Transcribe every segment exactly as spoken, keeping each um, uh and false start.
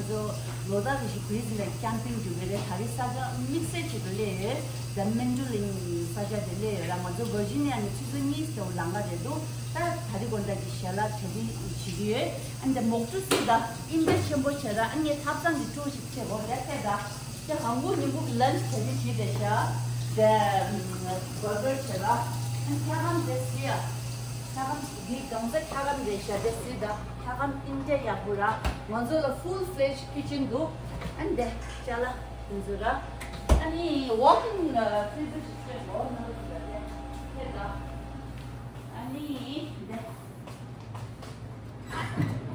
ཚོ་ལོ་ལྟར་རེ་བཞིན་གུ་ཡིས་ལ་ཀེམ་པིང་འགྲོ་གི་རེད། ད་རེས་ས་ཆ་དམིགས་བསལ་ཅིག་ཏུ་སླེབས་ཡོད། ད་མན་ཌུ་ལིང་ས་ཆ་དེ་སླེབས་ཡོད་ར། ང་ཚོ་ཝར་ཇི་ནི་ཡ་ནས་ཆུ་ཚོད་གཉིས་དེ་འོ་ལམ་ཁ་རེད་འདུག་ད་ད་རེས་དགོང་དག་གི་ཞལ་ལག་གྲ་སྒྲིག་བྱེད་ཀྱི་ཡོད། ཨ་ནི་དེ་མོག་ཊུ་སི་ད་ཨིན་ཇི་ཆེན་པོ་བྱས་ར། ཨ་ནི་ཐབ་ཚང་གི་ཊུར་ཞིག་བྱེད་དགོས་རེད་ཁྱེད་ད། དེ་ཧང་གུ་ཉིན་གུ་གི་ལན་ཆི་གྲ་སྒྲིག་བྱས་བསྡད་ཤག་དེ་བར་གར་བྱས་ར། ཨ་ནི་ཁྱ་གམ་དེ་སི་ཡ། ཁྱ་གམ་འདི་གང་ས་ཁྱ་གམ་རེད་ཤག་དེ་སི་ད། ཁྱ་གམ་ཨིན་ཇི་ཡག་པོ་ར། ང་ཚོ་ལ་ཕུལ་ཕི་ལེཇ་ཀི་ཆན་འདུག་ཨ་ནི་དེ་ཅ་ལག་དེ་ཚོ་ར། ཨ་ནི་ཝོག་ཨིན་ཕི་རི་ཛར་ཞིག་བྱས་འོ་ན་དེ་ད། ཨ་ནི་དེ།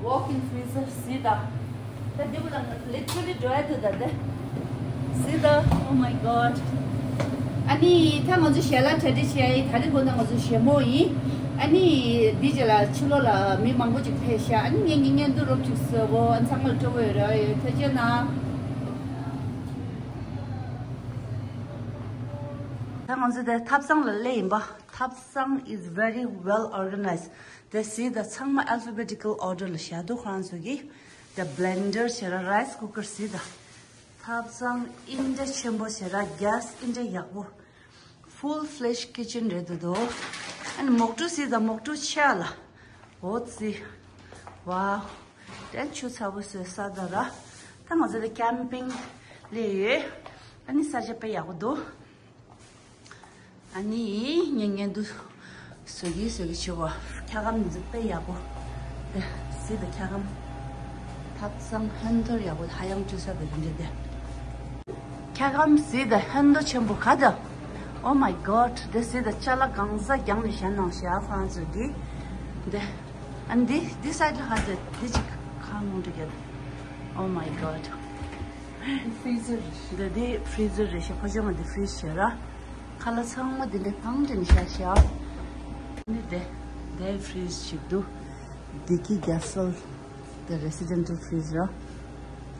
Walk-in freezer སི་ད། ད་འདི་བུ་ལ་ལི་ཊི་རལ་ལི་ཌི་རའི་འདུག་ད་དེ། སི་ད། Oh my God. ཨ་ནི་ད་ང་ཚོ་ཞལ་ལག་གྲ་སྒྲིག་བྱེད་ཡ་ཡིན། ད་རེས་དགོང་དག་ང་ཚོ་ཞལ་མོ་ཡིན། ཨ་ནི་འདི་རྗེས་ལ་ཕྱི་ལོགས་ལ་མི་མང་པོ་ཅིག་ཕེབས་ཤག་ཨ་ནི་ངས་ངའི་བརྙན་ཐུང་རོབ་ཅིག་བཟོ་གོ་ཨ་ཚང་མ་ལ་སྤྲོ་པོ་ཡོད་ར་ཡོད། ཐུགས་རྗེ་གནང་། ད་ང་ཚོ་དེ་ཐབ་ཚང་ལ་སླེབས་ཡིན་པ། ཐབ་ཚང་is very well organized. དེ་སི་ད་ཚང་མ་alphabetical order ལ་བཞག་འདུག་ཁོ་རང་ཚོ་གིས། དེ་བྷི་ལེན་ཌར་བྱས་ར། རའི་སི་ཀུ་ཀར་སི་ད། ཐབ་ཚང་ཨིན་ཇི་ཆེན་པོ་བྱས་ར། གེ་སི་ཨིན་ཇི་ཡག་པོ། Full-fledged kitchen རེད་འདུག་དོ། ཨ་ནི་མོག་ཊུ་སི་ད་མོག་ཊུ་ཆེ་ལ། འོ་ཙི། ཝའོ། དེ་ཆུ་ཚ་པོ་བཟོས་ས་ད་ར། ད་ང་ཚོ་ལ་ཀེམ་པིང་སླེབས་ཡོད། ཨ་ནི་ས་ཆ་དཔེ་ཡག་པོ་འདུག་ཨ་ནི་ངས་བརྙན་ཐུང་བཟོ་གི་བཟོ་གི་བྱེད་པ། ཁྱ་གམ་འདི་ཚོ་དཔེ་ཡག་པོ། དེ་སི་ད་ཁྱ་གམ། ཐབ་ཚང་ཧན་ཐོར་ཡག་པོ། ཧ་ཡང་བཅུ་ས་དེ་རིང་རེད་དེ། ཁྱ་གམ་སི་ད་ཧན་ཐོར་ཆེན་པོ་ག་ད། Oh my God. དེ་སི་ད་ཅ་ལག་གང་ས་རྒྱང་ནས་བཞག་གནང་ཤག་ཁོ་རང་ཚོ་གིས། དེ་ཨ་ནི་འདི་འདི་སའིཌ་ལ་ཧ་དེ་འདི་ཅིག་ཁ་མོ་འདྲ་རྒྱབ། Oh my God. ཕི་རི་ཛར་རེད་ཤག་འདི་འདི་ཕི་རི་ཛར་རེད་ཤག་ཕ་ཇོ་མ་འདི་ཕི་རི་ཛ་བྱས་ར། ཁ་ལག་ཚང་མ་འདི་འདྲ་གང་དྲན་བཞག་ཤག་ནི་དེ་དེ་ཕི་རི་ཛ་ཞིག་འདུག་འདི་གི་རྒྱ་སོལ་དེ་རེ་སི་ཌེན་ཊལ་ཕི་རི་ཛ་ར།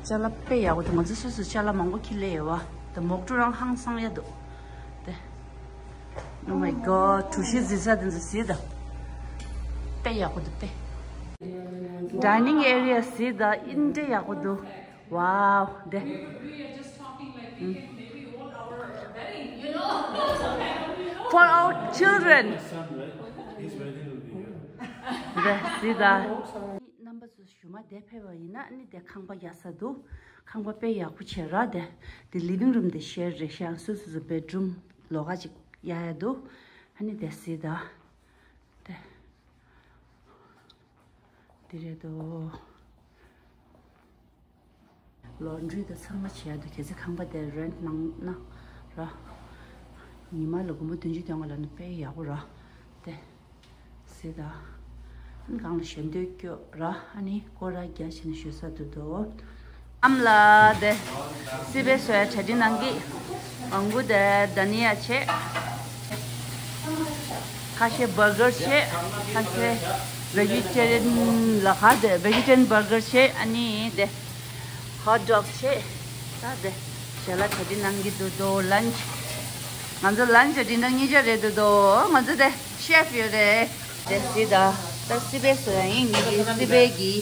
ཅ་ལག་དཔེ་ཡག་པོ་འདུག་ང་ཚོ་སོ་སོ་ཅ་ལག་མང་པོ་ཁྱེར་སླེབས་ཡོད་པ། དེ་མོག་ཊུ་རང་ཧང་སང་ཡ་འདུག་དེ། Oh my God. གྲུ་བཞི་གཟིགས་ས་དེ་ཚོ་གཟིགས་དང་། དཔེ་ཡག་པོ་འདུག་དཔེ། Dining area གཟིགས་དང་། ཨིན་དྲ་ཡག་པོ་འདུག Wow. དེ། For our children. དེ་གཟིགས་དང་། རྣམ་པ་ཚོ་གཞུག་མ་དེ་ཕེབས་པ་ཡིན་ན་ནི་དེ་ཁང་པ་རྒྱག་ས་འདུག་ཁང་པ་དཔེ་ཡག་པོ་བྱས་ར་དེ། དེ་ལི་ཝིང་རུམ་དེ་ཤེར་རེད་ཤག་སོ་སོ་སོ་བེད་རུམ་ལོགས་ཀ་ཅིག་གཡར་ཡ་འདུག་ཨ་ནི་དེ་གཟིགས་དང་། དེ། དེ་རེད་དོ། ལོན་ཌི་རི་དང་ཚང་མ་བྱས་འདུག་གལ་སྲིད་ཁང་པ་དེ་རེན་ཊི་གནང་ན་ར། ཉི་མ་ལ་སྒོར་མོ་བདུན་ཅུ་དོན་ལྔ་ལབ་ན་དཔེ་ཡག་པོ་ར། དེ། གཟིགས་དང་། ཨ་ནི་གང་ལ་ཞོན་འདོད་སྐྱོ་ར། ཨ་ནི་སྐོར་ར་རྒྱག་བྱས་ནས་ཞོན་ས་འདུག་དོ། ཨམ་ལགས་དེ། སི་པན་བཟོ་ཡ་གྲ་སྒྲིག་གནང་གི། ཨང་གུ་དེ་དྷ་ནི་ཡ་བྱས། ཁ་ཤས་བར་གར་བྱས། ཁ་ཤས་བེ་ཇི་ཊེ་རི་ཡན་ལ་ཁ་དེ་བེ་ཇི་ཊེ་རི་ཡན་བར་གར་བྱས། ཨ་ནི་དེ་ཧོཊ་ཌོག་བྱས། ད་དེ་ཞལ་ལག་གྲ་སྒྲིག་གནང་གི་འདུག་དོ། ལན་ཆི། ང་ཚོ་ལན་ཆི་ཌི་ནར་གཉིས་ཆ་རེད་འདུག་དོ། ང་ཚོ་དེ་ཤེཕ་ཡོད་རེད། དེ་གཟིགས་དང་། ད་སི་པན་བཟོ་ཡ་ཡིན། ངེད་ཀྱིས་སི་པན་གྱི་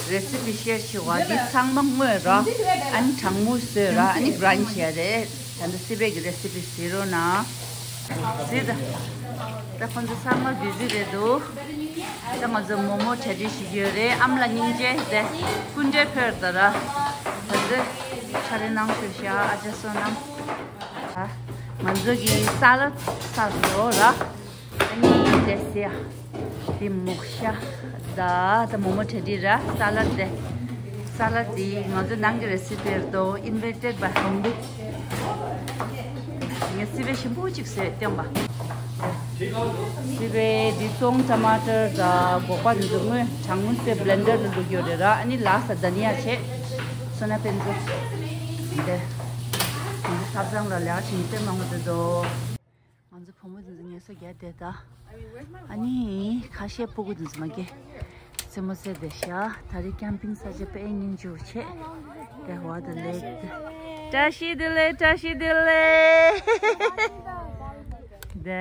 རེ་སི་པི་ཤེར་བྱེད་པ་འདི་ཚང་མ་བརྔོས་ར། ཨ་ནི་གྲང་མོ་བཟོས་ར། ཨ་ནི་གྷ་རའིན་ཌི་བྱས་རེད། ད་ལྟ་སི་པན་གྱི་རེ་སི་པི་གཟིགས་རོགས་གནང་། གཟིགས་དང་། ད་ཁོང་ཚོ་ཚང་མ་བི་ཟི་རེད་འདུག་ད་ང་ཚོ་མོག་མོག་གྲ་སྒྲིག་བྱེད་ཀྱི་ཡོད་རེད། ཨ་མ་ལགས་སྙིང་རྗེ་དེ་སྐུ་མགྲོན་ཕེབས་ད་ར། ད་ཚོད་ཆ་རེ་གནང་ཤོག་ཤག་ཨ་ཅག་བསོད་ནམས། ང་ཚོ་གི་ས་ལད་ཚར་སོང་ར། ཨ་ནི་དེ་སི་ཡ། དེ་མོག་ཤ། ད་ད་མོག་མོག་གྲ་སྒྲིག་ར། ས་ལད་དེ། ས་ལད་དེ་ང་ཚོ་ནང་གི་རེ་སི་པི་རེད་དོ། Invented by Hong Gu. ངས་སི་པན་ཞིམ་པོ་གཅིག་བཟོས་སྟོན་པ། སི་པན་འདི་ཙོང་ཊ་མ་ཊར་དང་སྒོག་པ་འདི་ཚོ་དངོས་གྲང་མོ་བཟོས་བྷི་ལེན་ཌར་ལ་བླུགས་ཡོད་རེད་ར། ཨ་ནི་ལ་ས་དྷ་ནི་ཡ་བྱས། སོ་ན་ཕན་ཚུན། འདི། ང་ཚོ་ཐབ་ཚང་ལ་ལས་ཀ་བྱེད་མཁན་དཔེ་མང་པོ་འདུག་དོ། ང་ཚོ་བུ་མོ་དེ་ཚོ་ངལ་གསོ་རྒྱག་བསྡད་ད། ཨ་ནི་ཁ་ཤས་སྤུ་གུ་དེ་ཚོ་མ་གི་རྩེད་མོ་རྩེ་བསྡད་ཤག་ད་རེས་ཀེམ་པིང་ས་ཆ་དཔེ་སྙིང་རྗེ་པོ་བྱས། དེ་བ་དེ་ལེགས་དེ། བཀྲ་ཤིས་བདེ་ལེགས། བཀྲ་ཤིས་བདེ་ལེགས། དེ་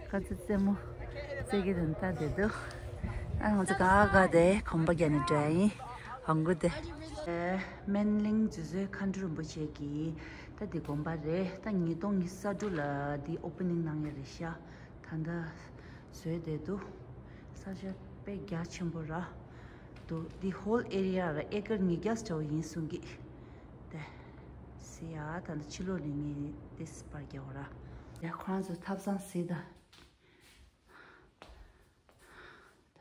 ཁ་ཚོ་རྩེད་མོ་རྩེ་གི་དེ་ལྟ་བསྡད་འདུག་ཨ་ང་ཚོ་ག་ག་དེ་གོམ་པ་རྒྱག་ནས་འགྲོ་ཡ་ཡིན། མང་པོ་དེ། སྨན་གླིང་འཛུལ་བཟོའི་མཁའ་འགྲོ་རིན་པོ་ཆེ་གི་ད་འདི་དགོན་པ་རེད། ད་ཉིས་སྟོང་ཉི་ཤུ་རྩ་དྲུག་ལ་འདི་ཨོ་པེ་ནིང་གནང་ཡ་རེད་ཤག་ད་ལྟ་བཟོས་བསྡད་འདུག་ས་ཆ་དཔེ་རྒྱ་ཆེན་པོ་ར་འདུག་འདི་ཧོལ་ཨེ་རི་ཡ་ར་ཨེ་ཀར་ཉིས་བརྒྱ་འདྲ་བོ་ཡིན་གསུང་གི་དེ་སི་ཡ། ད་ལྟ་ཕྱི་ལོགས་ནས་ངས་དེ་པར་རྒྱག་གོ་ར། ཡ་ཁོ་རང་ཚོ་ཐབ་ཚང་གཟིགས་དང་།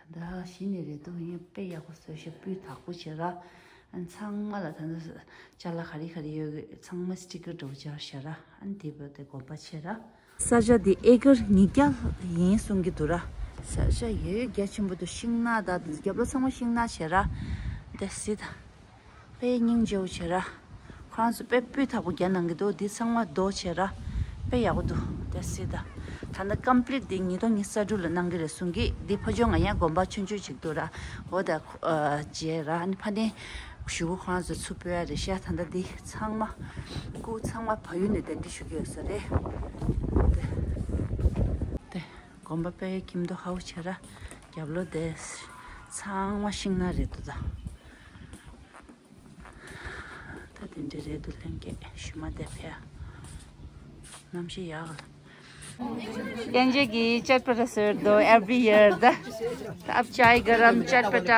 ད་ལྟ་གཞི་ནས་རེད་འདུག་ཡིན་དཔེ་ཡག་པོ་བཟོས་ཤག་སྤུས་དག་པོ་བྱས་ར། ཨ་ནི་ཚང་མ་ལ་ད་ལྟ་ཅ་ལག་ག་རེ་ག་རེ་ཡོད་གི་ཚང་མ་སི་ཊི་ཀར་འདྲ་བོ་སྦྱར་ཤག་ར། ཨ་ནི་དེ་བོ་དེ་དགོན་པ་བྱས་ར། ས་ཆ་འདི་ཨེ་ཀར་ཉིས་བརྒྱ་ཡིན་གསུང་གི་འདུག་ར། ས་ཆ་ཡོད་རྒྱ་ཆེན་པོ་འདུག་ཤིང་ནགས་དང་རྒྱབ་ལོགས་ཚང་མ་ཤིང་ནགས་བྱས་ར། དེ་སི་ད། དཔེ་སྙིང་རྗེ་བོ་བྱས་ར། ཁོ་རང་ཚོ་དཔེ་སྤུས་དག་པོ་རྒྱག་གནང་གི་འདུག་འདི་ཚང་མ་རྡོ་བྱས་ར། དཔེ་ཡག་པོ་འདུག་དེ་སི་ད། ད་ནི་ཀམ་པི་ལིཊ་འདི་ཉིས་སྟོང་ཉི་ཤུ་རྩ་དྲུག་ལ་གནང་གི་རེད་གསུང་གི་འདི་ཕ་ཇོ་ང་ཡང་དགོན་པ་ཆུང་ཆུང་ཅིག་འདུག་ར། འོ་ད་ཨ་མཇལ་ར། ཨ་ནི་ཕ་ནས་གཞུག་གུ་ཁོ་རང་ཚོ་ཚུར་སྤོ་ཡ་རེད་ཤག་ད་ལྟ་འདི་ཚང་མ་སྐུ་ཚང་མ་བལ་ཡུལ་ནས་གདན་འདྲེན་ཞུ་གི་ཡོད་ས་རེད། དེ་དེ་དགོན་པ་དཔེ་ཁྱིམ་དུ་ཧའོ་བྱས་ར། རྒྱབ་ལོགས་དེ་ཚང་མ་ཤིང་ནགས་རེད་འདུག་ད། ད་དེ་འདྲ་རེད་འདུག་ལྷན་རྒྱས་ཞུ་མ་བསྡད་ཕེ། གནམ་གཤིས་ཡག་ལ། ལྷན་རྒྱས་ཀྱིས་ཅཊ་པ་ཊ་ཟེར་འདུག every year ད། ད་ཨབ་ཅའི་ག་རམ་ཅཊ་པ་ཊ།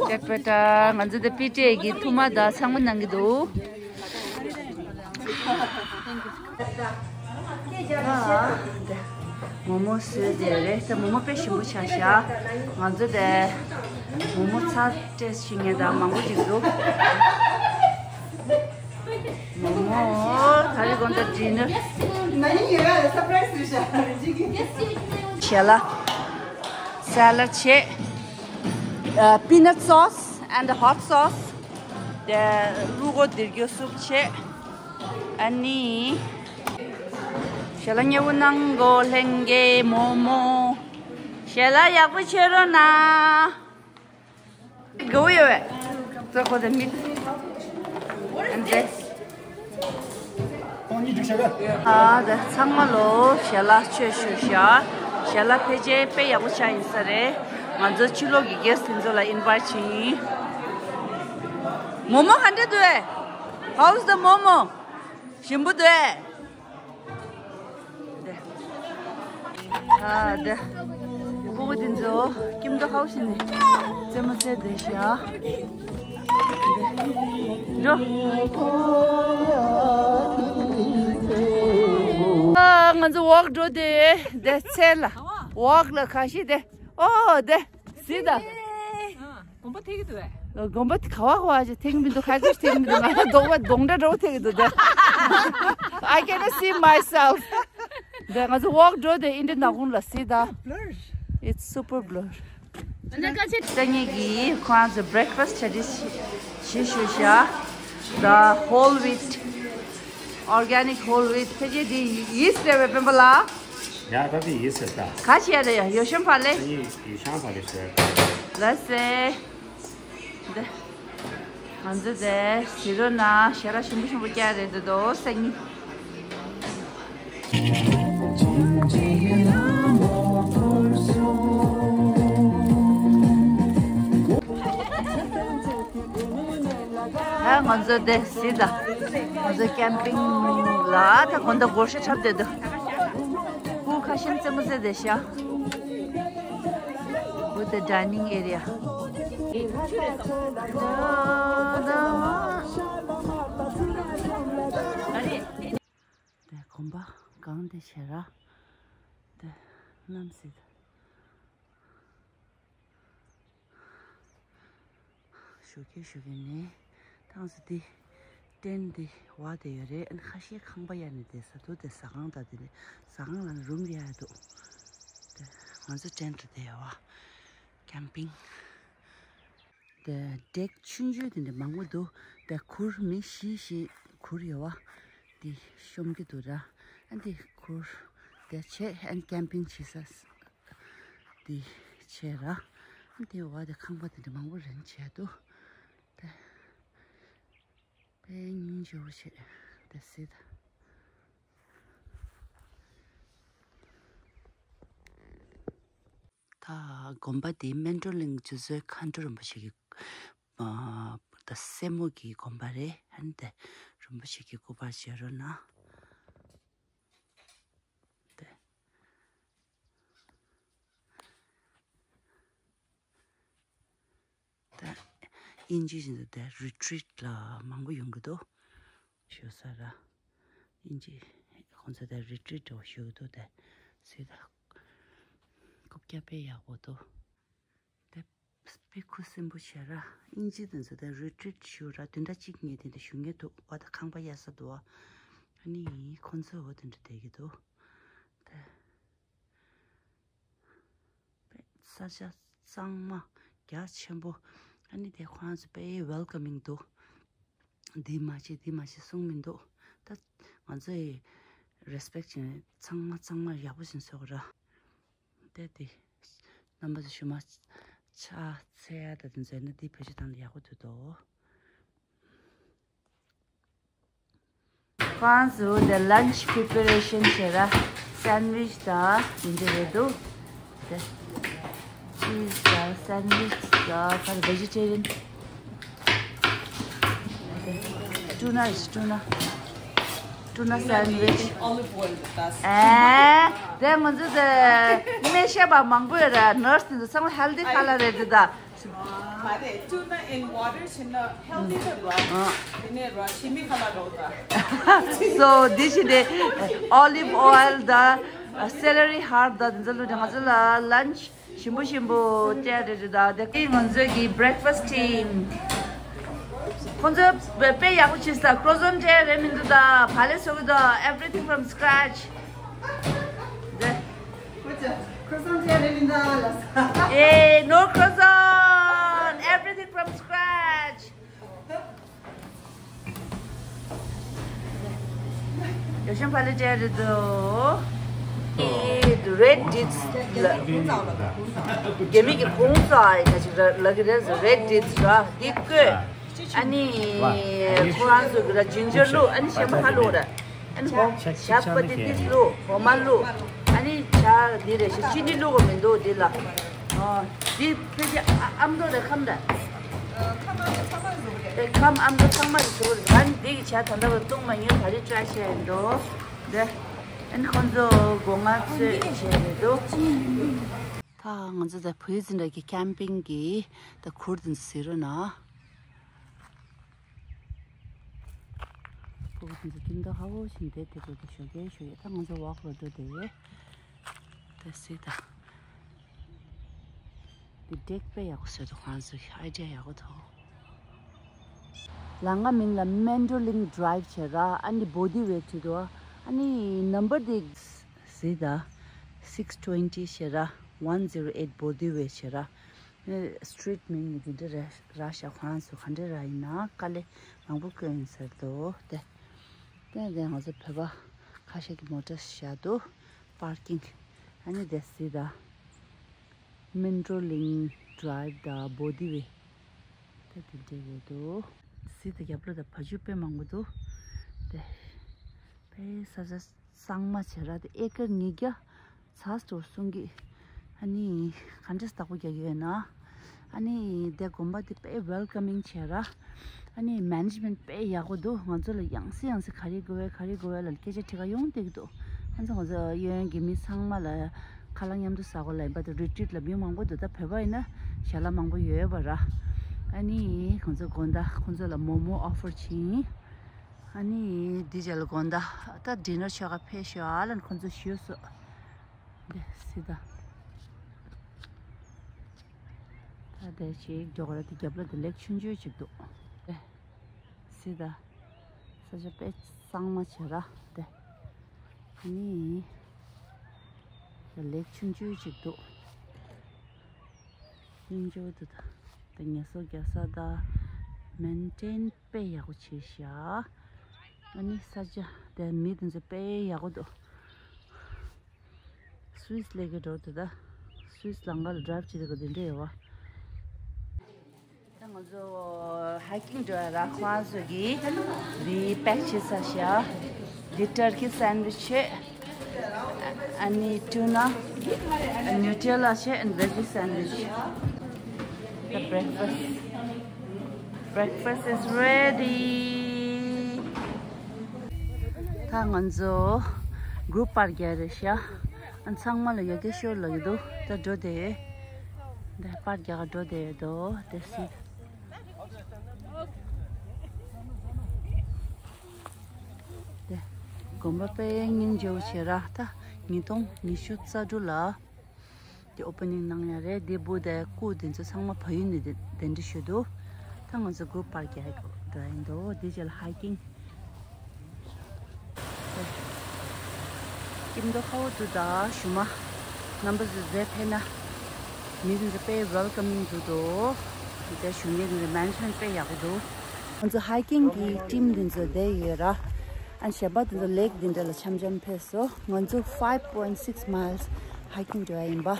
ཅཊ་པ་ཊ་ང་ཚོ་ད་པི་ཊི་ཨེ་གི་ཐུག་མ་ད་ཚང་མ་གནང་གི་འདུག་མོག་མོག་བཟོས་བསྡད་རེད། ད་མོག་མོག་དཔེ་ཞིམ་པོ་ཆགས་ཤག་ང་ཚོ་དེ་མོག་མོག་ཚར་ཊེ་སི་ཊི་བྱེད་མཁན་དང་མང་པོ་ཞིག་འདུག་མོག་མོག་ད་རེས་དགོང་དག་ཌི་ནར། ཞལ་ལག་སེ་ལཌ་བྱས། ཨ་peanut sauce and hot sauce དེ་ཀླུ་གོ་འདེར་རྒྱུ་སུབ་བྱས། ཨ་ནི། ཞལ་ལག་མཉེས་པོ་གནང་གོ་ལྷན་རྒྱས། མོག་མོག་ཞལ་ལག་ཡག་པོ་མཆོད་རོགས་གནང་། དགའ་བོ་ཡོད་པས། ཙོ་ཁོ་དེ་མིད། And this ཨ་ད་ཚང་མ་ལོ་ཞལ་ལག་མཆོད་ཞུ་ཤག་ཞལ་ལག་ཕལ་ཆེར་དཔེ་ཡག་པོ་ཆགས་ཡིན་ས་རེད། ང་ཚོ་ཕྱི་ལོགས་ཀྱི་གེ་སི་ཊི་དེ་ཚོ་ལ་ཨིན་ཝའི་ཊི་བྱེད་ཡིན། མོག་མོག་ག་འདྲ་འདུག་ཨེ། How's the མོག་མོག་ཞིམ་པོ་འདུག་ཨེ། ཨ་དེ། ཕྲུ་གུ་དེ་ཚོ་ཁྱིམ་དུ་ཧའོ་ཞིག་ནས་རྩེད་མོ་རྩེ་བསྡད་ཤག་འགྲོ། ཨ་ང་ཚོ་ཝོག་འགྲོ་དེ་དེ་ཚེ་ལ་ཝོག་ལ་ཁ་ཤས་དེ་ཨོ་དེ་སི་ད། དགོན་པ་ཐེག་གི་འདུག་གས། དགོན་པ་ག་བ་ག་བ་ཞིག་ཐེག་མི་འདུག་ཁ་ཁ་ཞིག་ཐེག་མི་འདུག་ང་རྡོག་པ་རྡོག་འདྲ་འདྲ་བོ་ཐེག་གི་འདུག་དེ། I cannot see myself. དེ་ང་ཚོ་ཝོག་འགྲོ་དེ་ཨིན་དྲ་ནག་ཁུང་ལ་སི་ད། Blur. It's super blur. སང་ཉིན་གྱི་ཁོ་རང་ཚོ་breakfast བྱ་རིས་ཞུ་ཞུ་ཤག The whole wheat, organic whole wheat. ཕལ་ཆེར་དེ་ཡིས་རེད་པས་སྤེན་པ་ལགས། ཡ་ད་དེ་ཡིས་རེད་ད། ག་ཞིག་རེད་ཡ་ཡོ་ཤམ་ཕ་ལེ། ཡོ་ཤམ་ཕ་ལེ་ཟེར། ལ་སེ། འདི། ང་ཚོ་དེ་ཟི་རོ་ན་ཞལ་ལག་ཞིམ་པོ་ཞིམ་པོ་བཀྱག་རེད་འདུག་དོ་སང་ཉིན། ད་ང་ཚོ་དེ་སི་ད། ང་ཚོ་ཀེམ་པིང་ལ་ད་དགོང་དག་སྒོར་གཞས་འཁྲབ་བསྡད་འདུག་སྐུ་ཁ་ཤས་རྩེད་མོ་རྩེ་བསྡད་ཤག With the dining area. དེ་གོམ་པ་གང་དེ་བྱས་ར། དེ་གནམ་སྲིད། ཞོགས་ཀས་ཞོགས་ཀས་ནས་ཐང་སི་འདི་ཏེན་འདི་བ་དེ་ཡོད་རེད། ཨ་ནི་ཁ་ཤས་ཁང་པ་ཡར་ནས་བསྡད་ས་འདུག་དེ་ཟ་ཁང་དང་དེ་ནས་ཟ་ཁང་ལ་ནི་རུམ་ཡར་འདུག་དེ་ང་ཚོ་ཏེན་ཊི་དེ་ཡོད་བ། ཀེམ་པིང་། དེ་ཌེག་ཆུང་ཆུང་དེ་འདྲ་མང་པོ་འདུག་དེ་གུར་མི་བཞི་བཞི་གུར་ཡོད་བ། དེ་ཤོང་གི་འདུག་ར། ཨ་འདི་གུར་དེ་བྱས་ཨ་ནི་ཀེམ་པིང་བྱེད་ས། དེ་བྱས་ར། དེ་བ་དེ་ཁང་པ་དེ་འདྲ་མང་པོ་རེན་བྱས་འདུག་དེ་དཔེ་སྙིང་རྗེ་བོ་བྱས་དེ་སྲིད། ད་ ཨ། དགོན་པ་དེ་སྨན་གྲོལ་གླིང་རྗེ་བཙུན་མཁའ་འགྲོ་རིན་པོ་ཆེ་གི། ཨ། ད་སྲས་མོ་གི་དགོན་པ་རེད། ཨ་ནི་དེ་རིན་པོ་ཆེ་གི་སྐུ་པར་བྱེད་རོགས་གནང་། དེ། ད་དབྱིན་ཇི་བཞིན་དུ་དེ་རི་ཊི་རིཊ་ལ་མང་པོ་ཡོང་གི་འདུག་ཞུ་ས་ར། དབྱིན་ཇི་ཁོང་ཚོ་དེ་རི་ཊི་རིཊ་འགྲོ་ཞུ་གི་འདུག་དེ་སུས་ད་རྐུབ་བཀྱག་དཔེ་ཡག་པོ་འདུག་དེ་དཔེ་ཁུ་སིམ་པོ་བྱས་ར། དབྱིན་ཇི་དེ་ཚོ་དེ་རི་ཊི་རིཊ་ཞུ་ར། བདུན་ཕྲག་གཅིག་གཉིས་དེ་འདྲ་བཞུགས་མཁན་འདུག་ཨ། ད་ཁང་པ་གཡར་ས་འདུག་ཨ་ནི་ཁོང་ཚོ་འོ་དེ་འདྲ་བསྡད་ཀྱི་འདུག་དེ། ས་ཆ་གཙང་མ་རྒྱ་ཆེན་པོ། ཨ་ནི་དེ་ཁོ་རང་ཚོ་དཔེ་ཝེལ་ཀ་མིང་འདུག་འདི་མ་བྱེད་འདི་མ་བྱེད་གསུང་མི་འདུག་ད་ང་ཚོ་ཡི་རེ་སི་པེག་བྱས་ནས་ཚང་མ་གཙང་མ་ཡག་པོ་ཞིག་བཟོ་དགོས་ར། དེ་དེ་རྣམ་པ་ཚོ་ཞུ་མ་ཆ་ཚད་ཡ་ད་དེ་ཚོ་ཡིན་ན་འདི་བེད་སྤྱོད་བཏང་ན་ཡག་པོ་འདུག་དོ། ཁོང་ཚོ་དེ་ལན་ཆི་པི་རི་པེ་རེ་ཤན་བྱེད་ར། སན་ཌི་ཝིཆ་དང་དེ་འདྲ་རེད་འདུག་དེ་ཅིས་དང་སན་ཌི་ཝིཆ་དང་ཁ་ལ་བེ་ཇི་ཊེ་རི་ཡན། ཊུ་ན་རེད། ཊུ་ན། ཊུ་ན་སན་ཌི་ཝིཆ། ཨོ་ལིབ་ཨོ་ཡལ་དང་། ཨེ། དེ་ང་ཚོ་དེ་སྨན་ཞབས་པ་མང་པོ་ཡོད་ར། ནར་སི་དེ་ཚོ་ཚང་མ་ཧེལ་ཐི་ཁ་ལ་རེད་དེ་ད། མ་རེད། ཊུ་ན་ཨིན་ཝ་ཊར་བྱས་ན་ཧེལ་ཐི་དེ་ར། དེ་ནས་ར་ཕྱི་མི་ཁ་ལ་རོགས་ད། སོ་འདི་བྱས་ཏེ་ཨོ་ལིབ་ཨོ་ཡལ་དང་སེ་ལ་རི་ཧར་དང་དེ་ཚོ་བླུགས་ཏེ་ང་ཚོ་ལ་ལན་ཆི་ཞིམ་པོ་ཞིམ་པོ་སྤྲད་རེད་རེད་ད། དེ་གི་ང་ཚོ་གི་བྷི་རེག་ཕ་སི་ཊི་ཊིམ། ཁོང་ཚོ་དཔེ་ཡག་པོ་བྱས་ད། ཀོ་རོ་སོན་སྤྲད་རེད་མི་འདུག་ད། བག་ལེབ་བཟོ་གི་འདུག everything from scratch། དེ། ཁོ་ཚོ་ཁྲལ་རེད་མི་འདུག་ལ། ཨེ། No croissant, everything from scratch. ཡོ་ཤན་ཕ་ལེ་ཅན་རེད་དོ། ཨེ། རེཌ་ཌེ་ཊི་སི་ལ། རྒྱ་མི་གི་གུང་ས་ཡི་ན་ཅིག་ལ་གི་རེད། རེཌ་ཌེ་ཊི་སི་ར་འདི་བཀོད། ཨ་ནི་ཁོ་རང་ཚོ་གི་ར་ཇིན་ཇར་བླུགས། ཨ་ནི་ཞེ་མ་ཧ་བླུགས་ར། ཨ་ནི་ཧོ་ཞ་པ་ཏི་ཏིས་བླུགས། འོ་མ་བླུགས། ཨ་ནི་ཇ་འདི་རེད་ཤག་ཅི་ནི་བླུགས་དགོས་མི་འདུག་འདི་ལ། ཨ། འདི་ཕལ་ཆེར་ཨ་ཨ་མདོ་རེད་ཁམས་རེད། ཨེ་ཁམས་ཨ་མདོ་ཚང་མ་རེད་ཟེར་བ་རེད། ཨ་ནི་འདི་གི་ཇ་ད་ལྟ་བར་བཏུང་མ་མྱོང་། ད་རེས་ཊ་རའི་བྱས་འགྲོ། འདི། ཨ་ནི་ཁོང་ཚོ་སྒོ་ང་ཚོས་བྱས་རེད་འདུག་ད་ང་ཚོ་ད་བུ་ཡི་འཛིན་གྲྭ་གི་ཀེམ་པིང་གི་ད་གུར་དེ་ཚོ་གཟིགས་རོགས་གནང་། ཕྲུ་གུ་དེ་ཚོ་ཁྱིམ་ཐོག་ཧ་བོ་ཞིག་བསྡད་དེ་འགྲོ་དེ་ཞོགས་ཀས་ཞོགས་ཀས། ད་ང་ཚོ་ཝོག་ལ་འགྲོ་དེ་རེད། ད་སི་ད། འདི་ཌེག་དཔེ་ཡག་པོ་བཟོས་འདུག་ཁོང་ཚོས་ཨའི་ཌི་ཡ་ཡག་པོ་འདུག་ལམ་ཁ་མིང་ལ་མེན་ཌོ་ལིང་ཌི་རའིབ་བྱས་ར། ཨ་ནི་བོ་དི་ཝེ་བྲིས་འདུག་ཨ་ནི་ནམ་བར་འདི་སི་ད་six twenty བྱས་ར། one zero eight བོ་དི་ཝེ་བྱས་ར། ཨེ། སི་ཊི་རིཊ་མིང་ནི་འདི་འདྲ་རེད་ར་ཤག་ཁོ་རང་ཚོ་ག་འདྲ་ར་ཡིན་ན་དཀའ་ལས་མང་པོ་བསྐྱོན་ཡིན་ཟེར་འདུག་དེ། དེ་ནས་ང་ཚོ་བོད་པ་ཁ་ཤས་ཀྱི་མོ་ཊ་བཞག་འདུག་པར་ཀིང་། ཨ་ནི་དེ་སི་ད་མེན་ཌོ་ལིང་ཌི་རའིབ་དང་བོ་དི་ཝེ་དེ་དེ་འདྲ་རེད་འདུག་སི་ད་རྒྱབ་ལོགས་དང་བ་ཕྱུགས་དཔེ་མང་པོ་འདུག་དེ་དཔེ་ས་ཆ་གཙང་མ་བྱས་ར། དེ་ཨེ་ཀར་ཉིས་བརྒྱ་ཚར་འགྲོ་གསུང་གི། ཨ་ནི་ག་འདྲས་བདག་པོ་རྒྱག་གི་ཡོད་ན། ཨ་ནི་དེ་དགོན་པ་དེ་དཔེ་ཝེལ་ཀ་མིང་བྱས་ར། ཨ་ནི་མེ་ནེ་ཇི་མེན་ཊི་དཔེ་ཡག་པོ་འདུག་ང་ཚོ་ལ་ཡང་སེ་ཡང་སེ་ག་རེ་དགོས་བས་ག་རེ་དགོས་བས་ལ་སྐད་ཆ་དྲི་ག་ཡོང་བསྡད་ཀྱི་འདུག་ང་ཚོ་ང་ཚོ་གཡས་གཡོན་གྱི་མི་ཚང་མ་ལ་ཁ་ལག་མཉམ་དུ་ཟ་དགོས་ལབ་ཡིན་པ་དང་། རི་ཊི་རིཊ་ལ་མི་མང་པོ་འདུག་ད་བོད་པ་ཡིན་ན་ཞལ་ལག་མང་པོ་ཡོད་པ་ར། ཨ་ནི་ང་ཚོ་དགོང་དག་ཁོང་ཚོ་ལ་མོ་མོ་ཨོ་ཕར་བྱིན། ཨ་ནི་འདི་རྗེས་ལ་དགོང་དག་ད་ཌི་ནར་མཆོད་ག་ཕེབས་ཤོག་ཨ་ལབ་ནས་ཁོང་ཚོ་ཞུས་སོང་། འདི་སི་ད། ད་དེ་ཅིག་འགྲོ་ག་ར་དེ་རྒྱབ་ལ་དེ་ལེགས་ཆུང་ཆུང་ཅིག་འདུག་དེ་སི་ད། ས་ཆ་དཔེ་གཙང་མ་བྱས་ར་དེ། ཨ་ནི་དེ་ལེགས་ཆུང་ཆུང་ཅིག་འདུག་སྙིང་རྗེ་པོ་འདུག་ད་དེ་ངལ་གསོ་རྒྱག་ས་ད་མེན་ཊེན་དཔེ་ཡག་པོ་བྱས་ཤག་ཨ་ནི་ས་ཆ་དེ་མི་དེ་ཚོ་དཔེ་ཡག་པོ་འདུག་སུད་སི་སླེབས་ཀྱི་འགྲོ་དེ་ད། སུད་སི་ལམ་ཁ་ལ་ཌི་རའིབ་བྱེད་དེ་ག་དེ་འདྲ་ཡོད་བ། ད་ང་ཚོ་ཧའི་ཀིང་འགྲོ་ཡ་ར། ཁོང་ཚོ་གིས་འདི་པེག་བྱེད་ས་ཤག་འདི་ཊར་ཀི་སན་ཌི་ཝིཆ་བྱེད། ཨ་ནི་tuna, Nutella བྱས། and veggie sandwich. The breakfast. Breakfast is ready. ད་ང་ཚོ་group པར་རྒྱག་རེད་ཤག་ཨ་ཚང་མ་ལ་ཡོད་དེ་ཤོར་ལ་ཡོད་དོ། ད་འགྲོ་དེ། འདི་པར་རྒྱག་འགྲོ་དེ་ཡོད་དོ། དེ་སི། དེ་དགོན་པ་དཔེ་སྙིང་རྗེ་བོ་བྱས་ར། ད་ཉིས་སྟོང་ཉི་ཤུ་རྩ་དྲུག་ལ་དེ་opening གནང་ཡ་རེད། དེ་བུ་དེ་སྐུ་དེ་ཚོ་ཚང་མ་བལ་ཡུལ་ནས་དེ་གདན་འདྲེན་ཞུས་འདུག་ད་ང་ཚོ་group པར་རྒྱག་འགྲོ་ཡིན་འདུག་དེ་རྗེས་ལ་hiking། སྐྱིད་མདོག་ཁ་བོ་འདུག་ད་ཞུ་མ་རྣམ་པ་ཚོ་མཛེས་ཕེ་ན། མི་དེ་ཚོ་དཔེ་welcoming འདུག་དོ། དེ་ཞུ་མཁན་དེ་ཚོ་management དཔེ་ཡག་པོ་འདུག་ང་ཚོ hiking གི་team དེ་ཚོ་བསྡད་ཡོད་ར། ཨ་གཞན་པ་དེ་ཚོ་lake དེ་འདྲ་ལ་འཆམ་འཆམ་ཕེབས་སོང་། ང་ཚོ five point six miles hiking འགྲོ་ཡ་ཡིན་པ།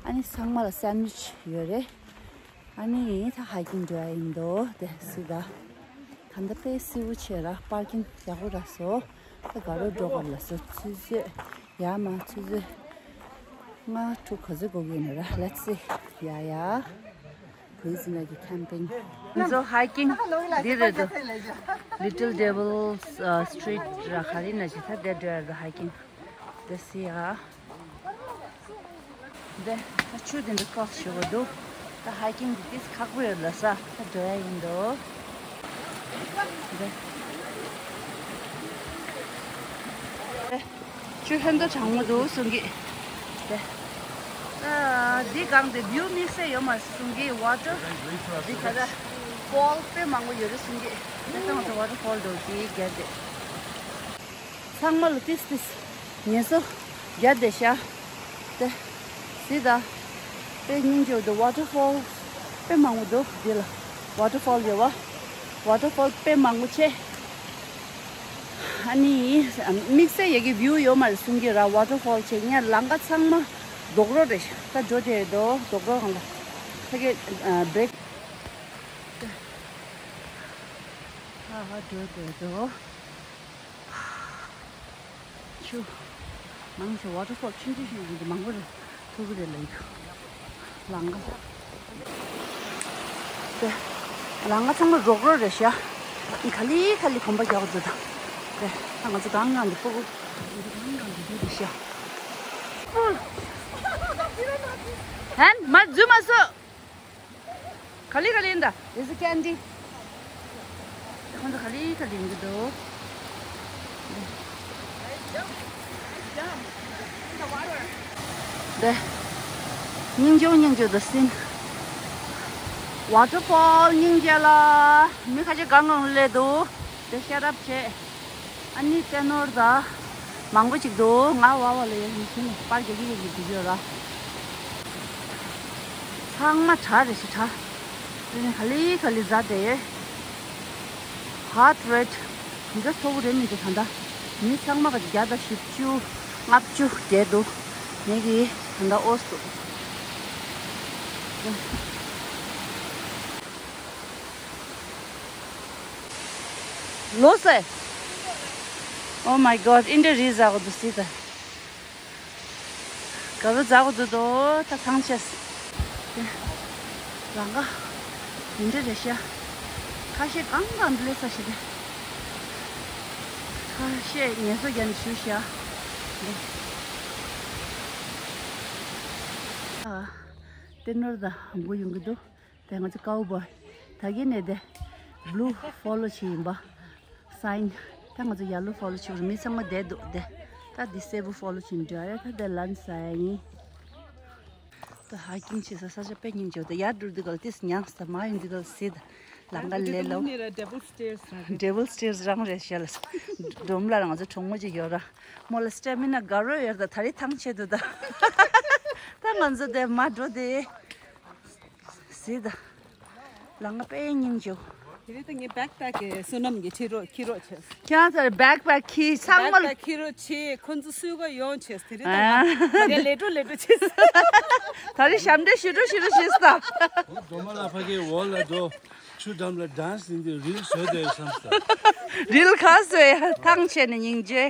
ཨ་ནི་ཚང་མ་ལ་sandwich ཡོད་རེད། ཨ་ནི་ད་hiking འགྲོ་ཡ་ཡིན་འདུག་དེ་སི་ད། ད་ལྟ་དཔེ་བསིལ་པོ་བྱས་ར། parking ཡག་པོ་རག་སོང་། ད་ག་རོ་འགྲོ་ག་ལ་སོ་ཆུ་ཚོད་ཡ་མ་ཆུ་ཚོད་ལྔ་དྲུག་ག་ཚོད་འགོར་གི་ཡིན་ན་ར། Let's see. ཡ་ཡ། བོད་ཟིན་ལ་གི་camping ང་ཚོ་hiking འདི་རེད་དོ། Little Devil's Street ར་ག་རེ་ན་ཞིག་ད་དེ་འགྲོ་ཡ་ར་hiking དེ་སི་ཡ། འདི་ད་ཆུ་དེ་འདྲ་cross ཞུ་གི་འདུག་ད་hiking འདི་ཏིས་ཁག་པོ་ཡོད་ལ་ས་ད་འགྲོ་ཡ་ཡིན་འདུག་འདི་ཆུ་ཧན་ཏོ་གྲང་མོ་འདུག་གསུང་གི་འདི། ཨ་འདི་སྒང་དེ་view དམིགས་བསལ་ཡོད་མ་རེད་གསུང་གི water འདི་ག་ད་fall དཔེ་མང་པོ་ཡོད་རེད་གསུང་གི་འདི་ད་ང་ཚོ་waterfall འདུག་འདི་རྒྱབ་དེ། ཚང་མ་ལ་ཏིས་ཏིས་ངལ་གསོ་རྒྱག་བསྡད་ཤག་དེ་གཟིགས་དང་། དཔེ་སྙིང་རྗེ་པོ་འདུག waterfall དཔེ་མང་པོ་འདུག་འདི་ལ་waterfall ཡོད་པ། waterfall དཔེ་མང་པོ་ཆེ། ཨ་ནི་དམིགས་བསལ་ཡ་གི་view ཡོད་མ་རེད་གསུང་གི་ར། waterfall ཆེ་ངས་ལམ་ཁ་ཚང་མ་རྡོག་རོ་རེད་ཤག་ད་འགྲོ་དེ་རྡོ་རྡོག་རོ་གང་ལ་ད་གི་break ཧ་ཧ་འགྲོ་དེ་རྡོ། ཆུ། མང་ཆེ་waterfall ཆུང་ཆུང་ཞིག་ཡོད་འདུག་མང་པོ་རེད། ཐུག་གི་རེད་ལ་ཡིག་ལང་ཀ་དེ། ལང་ཀ་ཚང་མ་རྡོག་རོ་རེད་ཤག་ག་ལེ་ག་ལེ་གོམ་པ་རྒྱག་འདུག་ད་དེ། ད་ང་ཚོ་གང་གང་དུ་སྤུ་གུ་གང་གང་དུ་འདུག་རེད་ཤག་ཧན་མ་འཛུལ་མ་སོང་། ག་ལེ་ག་ལེ་ཡིན་ད། This is candy. ཁོང་ཚོ་ག་ལེ་ག་ལེ་ཡིན་གྱི་འདུག་དེ། སྙིང་རྗེ་སྙིང་རྗེ་འདུག་སིན། waterfall སྙིང་རྗེ་ལ། མི་ཁ་ཤས་གང་གང་སླེབས་འདུག་དེ་ཤ་རབ་བྱས། ཨ་ནི་ཏེ་ནོར་ད། མང་པོ་ཅིག་འདུག་ང་བ་བ་ལ་ཡོད་མི་ཤེས་ནས་པར་རྒྱག་གི་ཡོད་ཀྱི་འདུག་ཡོད་ར། ཚང་མ་དྲག་རེད་ཤི་དྲག་དེ་ནས་ག་ལེ་ག་ལེ་ཟ་དེ། heart rate འདི་ག་མཐོ་པོ་རེད་མི་འདུག་ད་ལྟ་མི་ཚང་མ་ག་བརྒྱ་དང་བཞི་བཅུ་ལྔ་བཅུ་བརྒལ་འདུག་ངེད་ཀྱི་ད་ལྟ་ཨོ་སུ། ལོ་སེ། Oh my God, ཨིན་དྲ་རི་ཟ་གོ་འདུག་སི་ད། ག་རུ་ཟ་གོ་འདུག་དོ་ད་ཐང་ཆེས། དེ། ལང་ཀ་ཨིན་དྲ་རི་ཤ། ཁ་ཤས་གང་གང་འདི་ལས་ས་ཞིག་དེ། ཁ་ཤས་ངལ་གསོ་རྒྱག་ནས་བཞུགས་ཤག་འདི། ཨ། ཏེ་ནོར་ད་འགོ་ཡོང་གི་འདུག་དེ་ང་ཚོ་ཀའུ་བོའི། ད་གིན་ནས་དེ། blue follow བྱེད་ཡིན་པ། sign ད་ང་ཚོ་yellow follow བྱེད་པར་མི་ཚང་མ་བསྡད་འདུག་དེ། ད་འདི་སེར་པོ་follow བྱེད་འགྲོ་ཡ་ད་དེ་lunch ཟ་ཡ་ཡིན། ད་hiking བྱེད་ས་ས་ཆ་དཔེ་སྙིང་རྗེ་པོ་ད་ཡར་འགྲོ་འདི་ག་ལ་ཏིས་མྱངས་ད་མར་ཡོང་འདི་ག་ལ་སི་ད། ལམ་ཁ་ལས་ལོ། Double stairs རང་རེད། Double stairs རང་རེད་ཤག་ལ། སྒྲོམ་ལ་ང་ཚོ་གྲོགས་མོ་ཅིག་ཡོད་ར། མོ་ལ་stamina དགའ་རོགས་ཡོད་ར་ད་ད་རེས་ཐང་ཆད་འདུག་ད། ད་ང་ཚོ་དེ་མར་འགྲོ་དེ། སི་ད། ལམ་ཁ་དཔེ་སྙིང་རྗེ་པོ། དེ་རིང་ད་ངས་བེག་པེག་གི་བསོད་ནམས་ཀྱི་ཁྱེར་རོགས་ཁྱེར་རོགས་བྱས། ཁྱེད་རང་ཚོར་བེག་པེག་ཁྱེར་ཚང་མ་བེག་པེག་ཁྱེར་རོགས་བྱས། ཁོ་ཚོ་སུས་ག་ཡོང་བྱས། དེ་རིང་ད་ཨ། ང་ལས་འགྲོ་ལས་འགྲོ་བྱས། ད་རེས་ཞབས་འདྲེན་ཞུ་འགྲོ་ཞུ་འགྲོ་བྱས་ད། རྡོ་མ་ལ་ཕ་གིའི་འོག་ལ་འགྲོ། ཆུ་འགྲམ་ལ་ཌན་སི་ཡིན་དུས་རིལ་བཟོས་བསྡད་བསམ་སོང་། རིལ་ག་བཟོས་ཡ་ཐང་ཆད་ནས་སྙིང་རྗེ།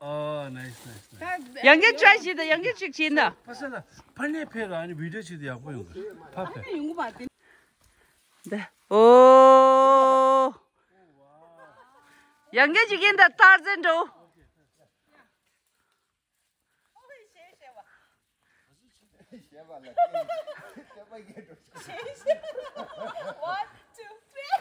ཨོ་ནའིས་ནའིས་ནའིས། ཡང་བསྐྱར་ཊྲའི་བྱེད་དང་ཡང་བསྐྱར་ཅིག་བྱེད་ན། ཕ་ས་ལ་ཕ་ནས་ཕེབས་ར་ཨ་ནི་བི་ཌིའོ་བྱེད་དུས་ཡག་པོ་ཡོང་གི། ཕ་ཕེབས། འདི་ཨོ། ཡང་བསྐྱར་ཅིག་ཡིན་ད་ཏར་ཛན་འགྲོ། One, two, three.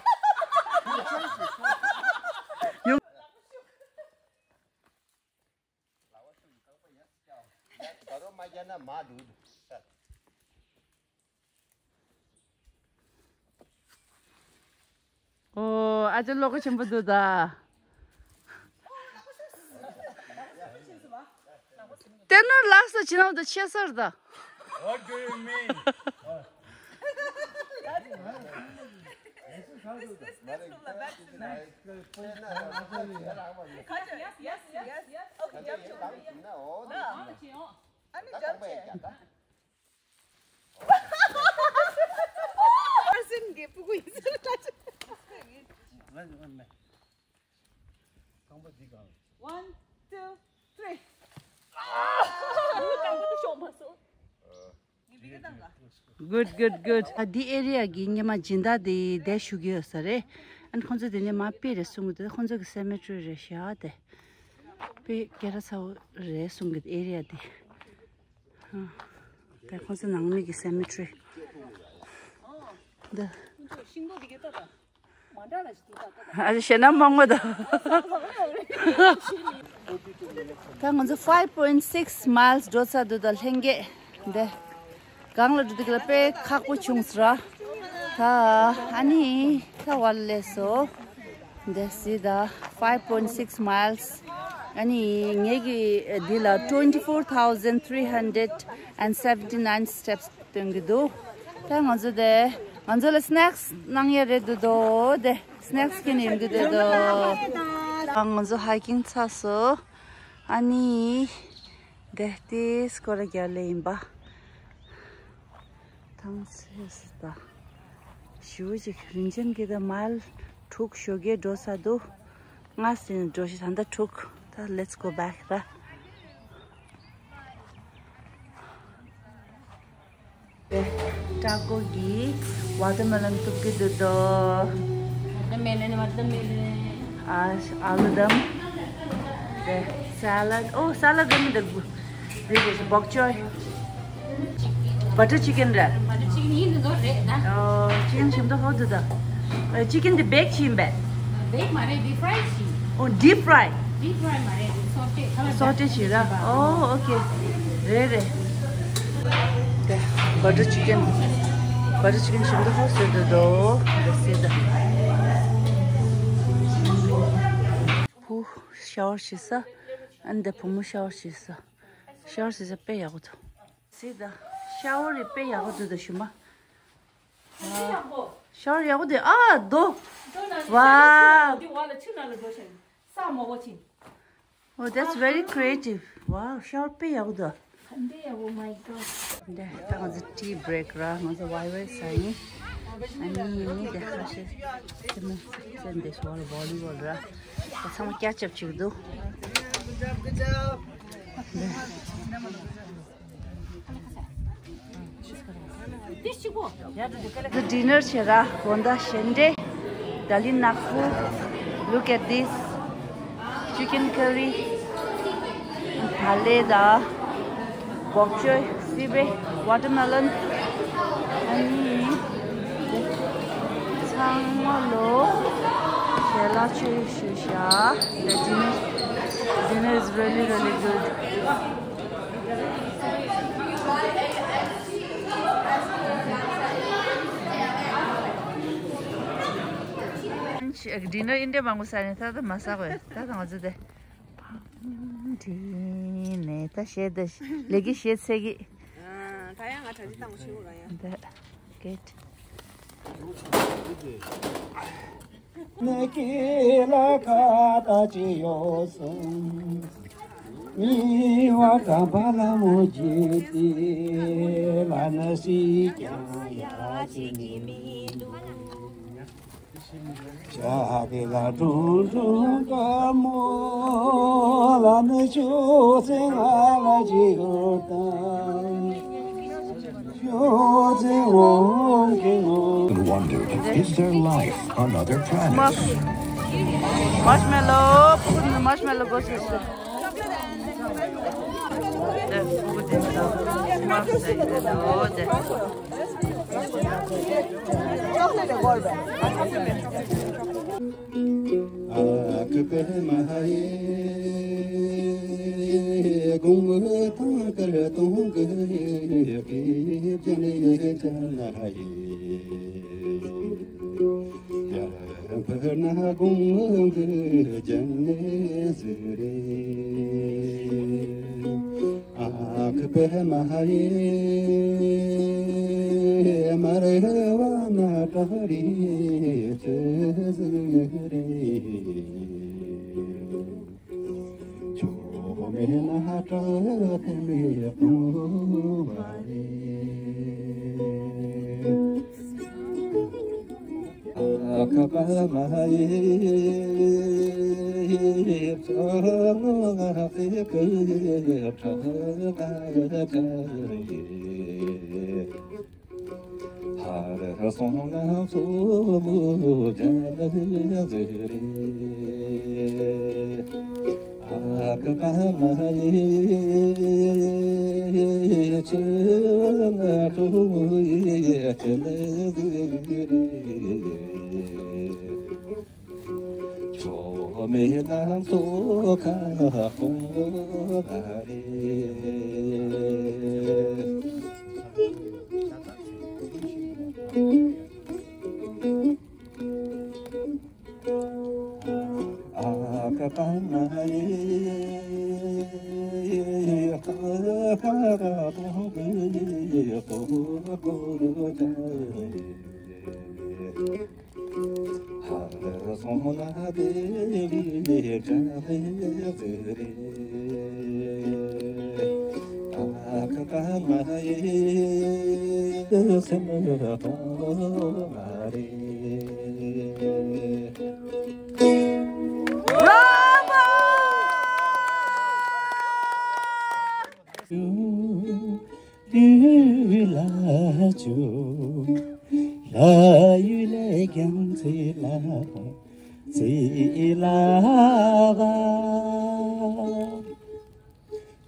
ཨོ། ཨ་ཅེ་བློ་ཁ་ཆེན་པོ་འདུག་ད། དེ་ནོར་ལགས་སོ་ཇི་ནང་དུ་ཆེ་སར་ད། What do you mean? This, this, this room, the best in the Yes, yes, yes, yes. Okay, jump to me. No. 아니, jump to. person के पुगु is One, two, three. Good, good, good. ཨ་འདི་ཨེ་རི་ཡ་གི་སྔོན་མ་སྦྱིན་བདག་དེ་བསྡད་བཞུགས་ཀྱི་ཡོད་ས་རེད། ཨ་ནི་ཁོང་ཚོ་དེ་ནས་མ་དཔེ་རེད་གསུང་གི་འདུག་ཁོང་ཚོ་གི་སེ་མེ་ཊ་རི་རེད་ཤག་དེ། དཔེ་སྐད་གྲགས་ཚ་བོ་རེད་གསུང་གི་འདུག་ཨེ་རི་ཡ་དེ། ཨ། དེ་ཁོང་ཚོ་ནང་མི་གི་སེ་མེ་ཊ་རི། འདི། ཨ་ཞེ་ན་མང་མོ་དང་། ད་ང་ཚོ་five point six miles འགྲོ་ཚར་འདུག་ད་ལྷན་རྒྱས་འདི་སྒང་ལ་འགྲོ་དུས་ལ་དཔེ་ཁག་པོ་བྱུང་ཟེར་ར། ད་ཨ་ནི་ད་བར་ལས་སོ། འདི་སི་ད་five point six miles ཨ་ནི་ངེད་ཀྱི་འདི་ལ་twenty four thousand three hundred and seventy nine steps སྟོན་གྱི་འདུག་ད་ང་ཚོ་དེ་ང་ཚོ་ལ་སི་ནེག་སི་གནང་ཡས་རེད་འདུག་དོ། དེ་སི་ནེག་སི་ཁྱེར་ནས་ཡོང་གི་འདུག་དོ། ཨ་ང་ཚོ་ཧའི་ཀིང་ཚར་སོང་། ཨ་ནི་དེ་དེ་སྐོར་ར་རྒྱག་ལེ་ཡིན་པ། ཐང་ཚེ་སི་ད་ཞུ་ཅིག་རིན་ཆེན་གྱི་ད་མལ་དྲུག་ཞོ་གས་འགྲོ་ས་འདུག་ང་སི་ནས་འགྲོ་ཤི་ད་ད་དྲུག་ད་let's go back ར། ཀྲ་ཀོ་གི་ཝ་ཏར་མེ་ལོན་གཏུབ་ཀྱི་འདུག་དོ། Watermelon, watermelon. ཨ་ཨ་ལུ་དམ། དེ་སེ་ལད། ཨོ་སེ་ལད་དེ་མི་འདུག་དེ་དེ་བོག་ཅོའི། བ་ཊར་ཅི་ཀན་རེད། བ་ཊར་ཅི་ཀན་ཡིན་འདུག་རེད་ད། ཨོ་ཅི་ཀན་ཞིམ་མདོག་ཧོ་འདུག་ད། ཨ་ཅི་ཀན་དེ་བེག་བྱིན་པས། བེག་མ་རེད། ཌིབ་ཕ་རའི་བྱིན། ཨོ་ཌིབ་ཕ་རའི། ཌིབ་ཕ་རའི་མ་རེད། སོ་ཊེ་ཁ་ལག་སོ་ཊེ་བྱེད་ར། ཨོ་ཨོ་ཁེ། རེད་རེད། དེ་བ་ཊར་ཅི་ཀན། བ་ཊར་ཅི་ཀན་ཞིམ་མདོག་ཧོ་ཟེར་འདུག་དོ། དེ་སེ་ད། བུ་ཤ་ཝར་བྱེད་ས། ཨ་ནི་དེ་བུ་མོ་ཤ་ཝར་བྱེད་ས། ཤ་ཝར་བྱེད་ས་དཔེ་ཡག་པོ་འདུག་སི་ད། ཤ་ཝར་རེ་དཔེ་ཡག་པོ་འདུག་ད་ཞུ་མ། ཤ་ཝར་ཡག་པོ་འདུག་ཨ་དོ། ཝའོ། འདི་བ་ལ་ཆུ་ནང་ལ་འགྲོ་ཞིང་ས་མོག་པོ་ཆིན། Oh, that's very creative. Wow, ཤ་ཝར་དཔེ་ཡག་པོ་འདུག་འདི་ཡག་པོ། My God. འདི་ད་ང་ཚོ་ཊི་བྷི་རེག་ར། ང་ཚོ་ཝའི་ཝའི་ཟ་ཡིན། ཨ་ནི་འདི་ཁ་ཤས་སི་མོ་ཟེར་འདི་སོ་ཝ་ལི་བོ་ལི་བོལ་ར། ད་ཚང་མ་ཀྱ་ཅབ་བྱེད་ཀྱི་འདུག་འདི་ཌི་ནར་བྱེད་ར། དགོང་དག་ཞལ་འདྲེ། དལ་ལི་ནག་པོ། Look at this. Chicken curry. བག་ལེབ་དང་། བོག་ཅོའི། སི་པན། ཝ་ཊར་མེ་ལོན། ཨ་ནི་ཚང་མ་ལོ་ཞལ་ལག་མཆོད་ཞུ་ཤག The dinner, dinner is really, really good. ཌི་ནར་ཨིན་ཌི་ཡ་མང་པོ་ཟ་ནས་ད་ལྟ་མ་ཟ་དགོས། ད་ལྟ་ང་ཚོ་དེ་ཕམ་དྲིས་ནས་ད་བཤད་ད་ལས་ཀྱི་བཤད་ཚད་ཀྱི། ད་ཡང་ང་གྲ་སྒྲིག་བཏང་ཞུ་ར་ཡང་། ད་གེད། ནི་སྐེ་ལ་ཁ་བཏགས་ཅི་ཡོད་གསུངས། མི་བ་ག་བ་ལ་མོ་བརྒྱད་དེ་ལ་ནི་སྲིད་ཀྱང་ཡ་ཅི་ནི་མི་འདུག་ཤ་དེ་ལ་དྲུང་དྲུང་དཀར་མོ་ལ་ནི་ཆུ་སེང་ང་ལ་ཅི་ཡོད་དང་། ཆུ་སེང་འོང་གི་ངོ་། And wondered, is there life on other planets? Marshmallow, ཕྲུ་གུ་འདི་marshmallow དགོས་ཤེས་སོ། དེ་ཕྲུ་གུ་འདི་ཚོ་Smurf ཟ་ཡི་རེད་དོ་དེ། ལུས་ལ་བཅུག་ལྷ་ཡུལ་ལས་ཀྱང་ཚེ་ལ་ཚེ་ལ་བ།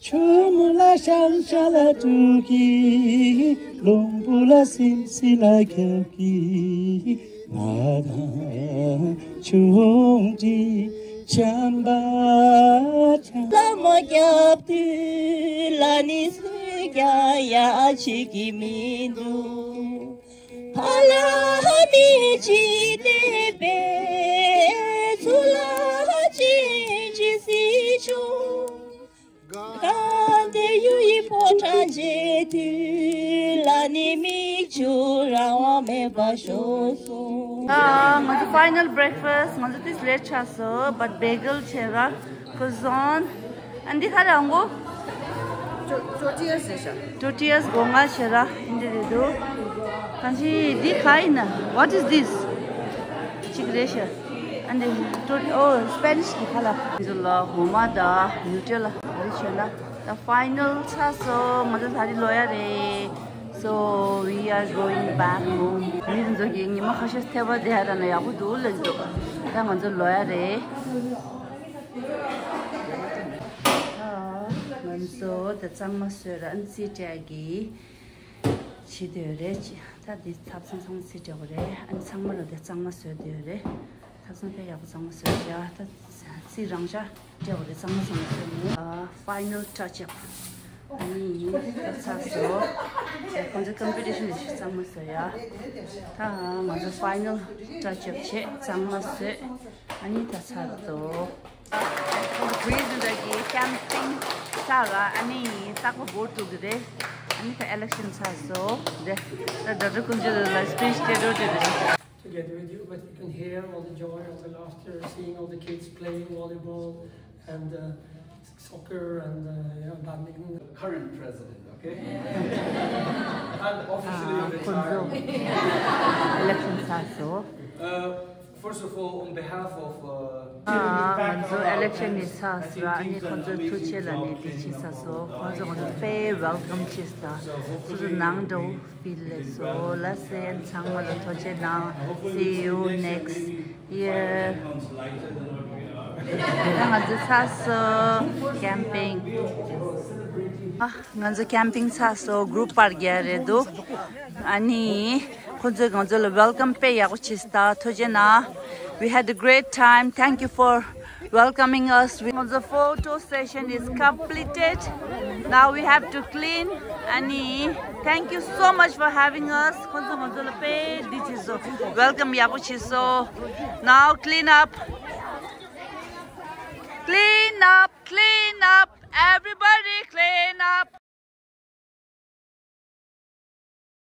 ཆུ་མོ་ལ་ཤང་ཤ་ལ་དུ་གི་ལུང་བུ་ལ་སིམ་སི་ལ་ཁྱབ་ཀྱི་ང་དང་ཆུང་དྲི་ཆམ་པ་ཆམ། ལ་མོ་རྒྱབ་དུས་ལ་ནི་སུས་ཀྱང་ཡ་ཆི་གི་མི་འདུག་ཕ་ལ་མི་ཅི་དེ་པེ་ཚུ་ལ་ཅི་ཅི་སི་ཆུང་། གང་དེ་ཡུ་ཡི་ཕོ་བྲང་མཇལ་དུས་ལ་ནི་མིག་ཆུ་རང་དབང་མེད་པ་ཤོར་སོང་། ཨ། ང་ཚོ་final breakfast ང་ཚོ་ཏིས་late ཆགས་སོང་། But bagel བྱས་ར་croissant and འདི་ག་རེ་ཨང་གོ། Tortillas རེད་ཤག Tortillas སྒོ་ང་བྱས་ར་འདི་རེད་འདུག་གང་ཅི་འདི་ག་ཡིན་ན། What is this? གཅིག་རེད་ཤག་ཨ་ནི་ཏོ། ཨོ། Spanish གི་ཁ་ལ། ང་ཚོ་ལ་འོ་མ་དང་Nutella ཨ་རི་བྱས་ན་ད་final ཆགས་སོང་། ང་ཚོ་ད་རེས་ལོག་ཡ་རེད། So we are going back home. མི་ཚོ་གིས་ཉི་མ་ཁ་ཤས་ཐེ་བ་བསྡད་ཡ་ད་ན་ཡག་པོ་འདུག་ལབ་འདུག་ད་ང་ཚོ་ལོག་ཡ་རེད། ད་ང་ཚོ་ད་གཙང་མ་བཟོས་ར་ཨ་ནི་རྩིས་སྤྲད་གི་བྱེད་འདོད་རེད། ད་འདི་ཐབ་ཚང་ཚང་མ་རྩིས་སྤྲད་དགོས་རེད། ཨ་ནི་ཚང་མ་ལ་ད་གཙང་མ་བཟོས་འདོད་རེད། ཐབ་ཚང་དཔེ་ཡག་པོ་གཙང་མ་བཟོས་ཡ། ད་རྩིས་རང་འཇགས་སྤྲད་དགོས་རེད། གཙང་མ་ཚང་མ་བཟོས་ནས། ཨ། Final touch up ཨ་ནི་ད་ཚར་སོང་། ཁོང་ཚོ་competition ལས་གཙང་མ་བཟོས་ཡ། ད་ང་ཚོ་final touch up བྱས་གཙང་མ་བཟོས། ཨ་ནི་ད་ཚར་འདུག Greece འདྲ་གི་camping ཚར་ར། ཨ་ནི་རྟག་པར་འགོར་འདུག་གི་རེད། ཨ་ནི་ད་election ཚར་སོང་། རེད། ད་ད་ད་ཀུན་སྤྱོད་ལ་speech སྤྲད་འགྲོ་འདོད་རེད། Together with you, but you can hear all the joy, all the laughter, seeing all the kids playing volleyball and uh, soccer and uh, yeah, badminton. Current president, okay? And officially ཁོང་ཚོ་ཨི་ལེག་ཤན་ཚར་སོང་། Uh, first of all, on behalf of uh, ང་ཚོ་ཨི་ལེག་ཤན་ནི་ཚར་སོང་། ཨ་ནི་ཁོང་ཚོ་ཐུགས་རྗེ་ལ་ནི་དེ་ཕྱིན་ཚར་སོང་། ཁོང་ཚོ་ང་ཚོ་དཔེ་ཝེལ་ཀམ་བྱས་སོང་། སོ་སོ་ནང་འགྲོ། བིལ་ལེ་སོ་ལ་སེ་ཚང་མ་ལ་ཐུགས་རྗེ་གནང་། See you next year. ད་ང་ཚོ་ཚར་སོང་། ཀེམ་པིང་། ཨ་ང་ཚོ་ཀེམ་པིང་ཚར་སོང་། གུ་རུབ་པར་རྒྱག་རེད་འདུག་ཨ་ནི་ཁོང་ཚོས་ང་ཚོ་ལ་ཝེལ་ཀམ་དཔེ་ཡག་པོ་བྱས་སོང་། ད་ཐུགས་རྗེ་གནང་། We had a great time. Thank you for welcoming us. We, the photo session is completed. Now we have to clean. Ani, thank you so much for having us. ཁོང་ཚོས་ང་ཚོ་ལ་དཔེ་འདི་བྱས་སོང་། ཝེལ་ཀམ་ཡག་པོ་བྱས་སོང་། Now clean up. Clean up, clean up. Everybody clean up.